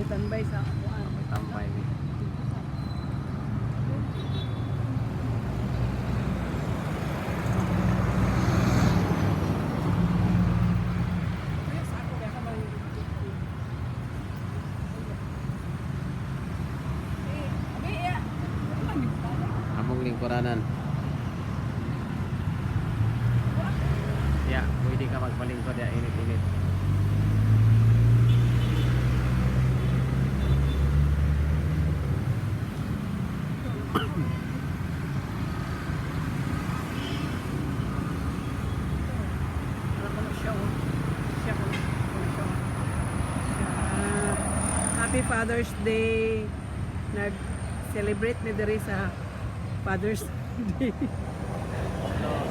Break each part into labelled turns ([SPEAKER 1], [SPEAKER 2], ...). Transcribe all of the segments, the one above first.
[SPEAKER 1] Tanbay sa kuan.
[SPEAKER 2] Tambay ni. Among lingkuranan. Ya, pwede ka magpalingkod ya, init-init.
[SPEAKER 1] Happy Father's Day. Nag-celebrate ni diri sa Father's Day.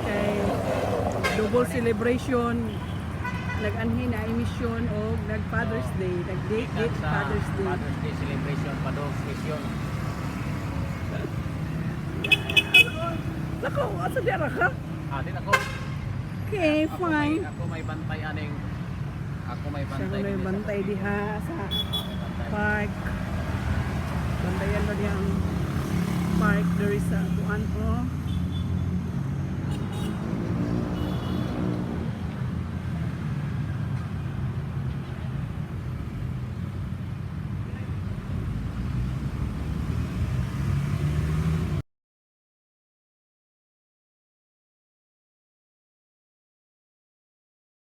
[SPEAKER 1] Kay double celebration. Nag-anhi na emission o nag-Father's Day. Nag-date Father's Day.
[SPEAKER 2] Father's Day celebration pa do mission.
[SPEAKER 1] Lako, asa dira ka?
[SPEAKER 2] Din ako.
[SPEAKER 1] Okay, fine.
[SPEAKER 2] Ako may bantay aning. Ako may
[SPEAKER 1] Siya
[SPEAKER 2] bantay.
[SPEAKER 1] may
[SPEAKER 2] din sa-
[SPEAKER 1] bantay diha sa
[SPEAKER 2] Bantay.
[SPEAKER 1] park. Bantayan mo diha ang park diri sa kuan ko.